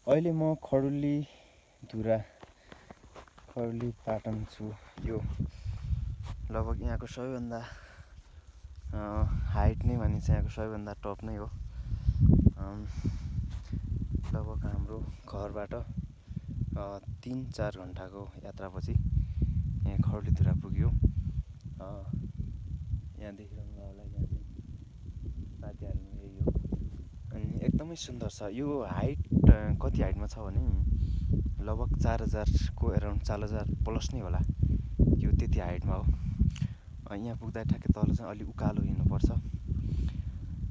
अहिले म खडुली पाटन छु। यो लगभग यहाँको सबैभन्दा हाइट नै भनिन्छ, यहाँको सबैभन्दा टप नै हो। लगभग हाम्रो घरबाट 3-4 घन्टाको यात्रापछि यहाँ खडुलीधुरा पुग्यो। यहाँ देखिरहनु होला, यहाँ चाहिँ पाती हाल्नु यही हो। अनि एकदमै सुन्दर छ। यो हाइट कति हाइटमा छ भने लगभग 4000 को एराउन्ड 4000 प्लस नै होला। यो त्यति हाइटमा हो। यहाँ पुग्दा ठ्याक्कै तल चाहिँ अलि उकालो हिँड्नुपर्छ,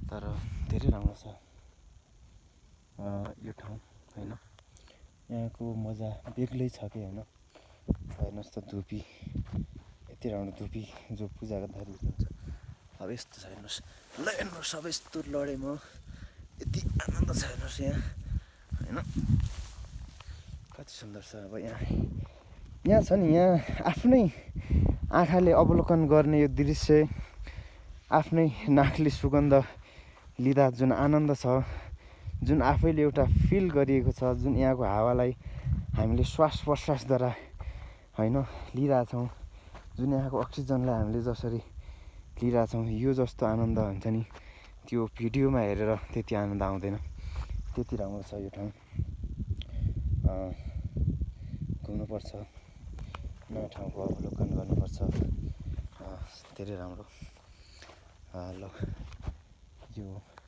तर धेरै राम्रो छ यो ठाउँ होइन। यहाँको मजा बेग्लै छ कि होइन। हेर्नुहोस् त धुपी, यति राम्रो धुपी जो पूजा गर्दाखेरि हुन्छ। अब यस्तो छ हेर्नुहोस्, ल हेर्नुहोस् अब यस्तो लडेँ म, यति आनन्द छ हेर्नुहोस् यहाँ होइन। कति सुन्दर छ। अब यहाँ छ नि, यहाँ आफ्नै आँखाले अवलोकन गर्ने यो दृश्य, आफ्नै नाकले सुगन्ध लिँदा जुन आनन्द छ, जुन आफैले एउटा फिल गरिएको छ, जुन यहाँको हावालाई हामीले श्वास प्रश्वासद्वारा होइन लिइरहेछौँ, जुन यहाँको अक्सिजनलाई हामीले जसरी लिइरहेछौँ, यो जस्तो आनन्द हुन्छ नि त्यो भिडियोमा हेरेर त्यति आनन्द आउँदैन। त्यति राम्रो छ यो ठाउँ। घुम्नुपर्छ, नयाँ ठाउँको अवलोकन गर्नुपर्छ। धेरै राम्रो। ल यो